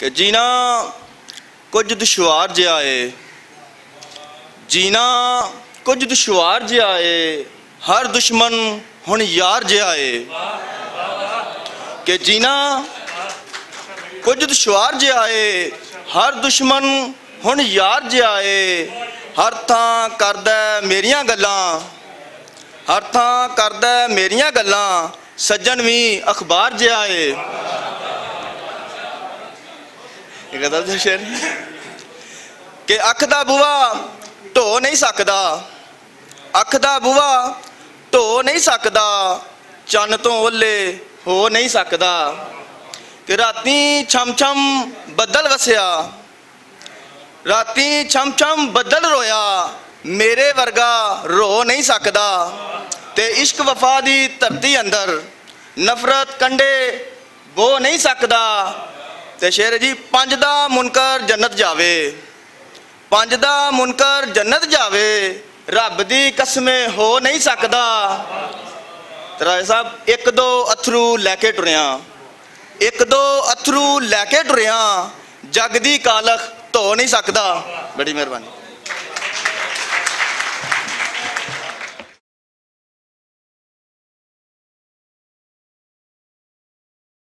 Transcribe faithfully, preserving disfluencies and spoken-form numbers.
کہ جینا کچھ دشوار جیا اے۔ جینا کچھ دشوار جیا اے۔ ہر دشمن ہن یار جیا اے۔ کہ جینا کچھ دشوار جیا اے۔ ہر دشمن ہن یار جیا اے۔ ہر تھاں کردا اے میریاں گلاں۔ ہر تھاں کردا اے میریاں گلاں۔ سجن وی اخبار جیا اے۔ یہ غزل دا شعر۔ کہ اکھ دا بوا ڈھو نہیں سکدا۔ اکھ دا بوا ڈھو نہیں سکدا۔ چن توں اولے ہو نہیں سکدا۔ کہ راتی چھم چھم بدل وسیا۔ راتی چھم چھم بدل رویا، میرے ورگا رو نہیں سکدا۔ تے عشق وفا دی دھرتی اندر نفرت کنڈے بو نہیں سکدا۔ تے شعر جی، پنج دا منکر جنت جاوے، پنج دا منکر جنت جاوے، رب دی قسمیں ہو نہیں سکدا۔ ترائے صاحب، ایک دو اتھرو لے کے ٹریاں، ایک دو اتھرو لے کے ٹریاں، جگ دی کالخ دھو نہیں سکدا۔ بڑی مہربانی۔